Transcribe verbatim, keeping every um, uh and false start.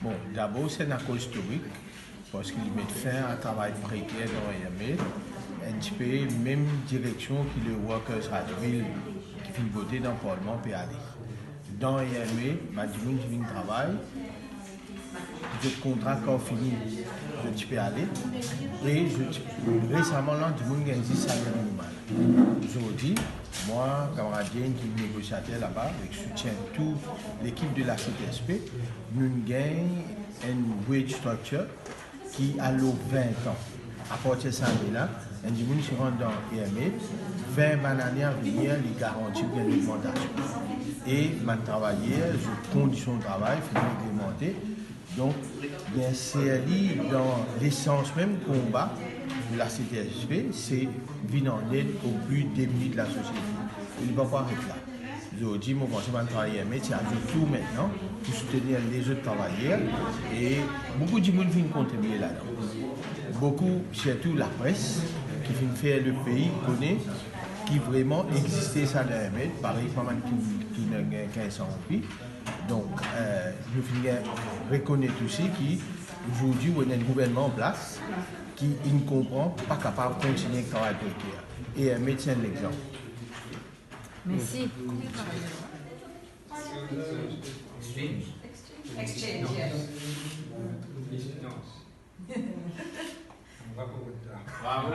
Bon, dabor, se ena koz istorik, parski li met fin a travay preker dan R M A, enn tipe mem direksion ki le Workers' Rights Bill ki finn vote dan parlman pe ale. Dan R M A, bann dimoun ki vinn travay, zot kontra kan fini, zot ti pe ale, e zot ti, resaman la, dimoun gagn zis saler minimal. Zordi, mwa, kamarad Jane ki negosiater laba, avek soutien tou lekip de la C T S P, nou gagn enn wage structure ki al lor vin an. Apartir sa ane la, enn dimoun ki rant dan R M A, vin bann ane avenir, li garanti pou gagn logmantasion. E bann travayer, zot kondision travay finn reglemante. Donk, bien servi dan lesans mem konba de la C T S P, se vinn an ed o pli demini de lasosiete. E li pa pou aret la. Zordi, mo panse bann travayer R M A ti al zot tour aster pou soutenir lezot travayer, e boukou dimoun finn kontribie ladan. Boukou, sirtou lapres, ki finn fer lepei kone ki vreman existe sa R M A, parey pa bann ki, ki ena kinz san roupi. Donk, eh, nou finn gagn rekonet osi ki zordi ou ena enn gouvernman an plas ki inn konpran pa kapav kontigne travay preker. E R M A ti enn lexanp. Mersi. Exchange, yes. Bravo.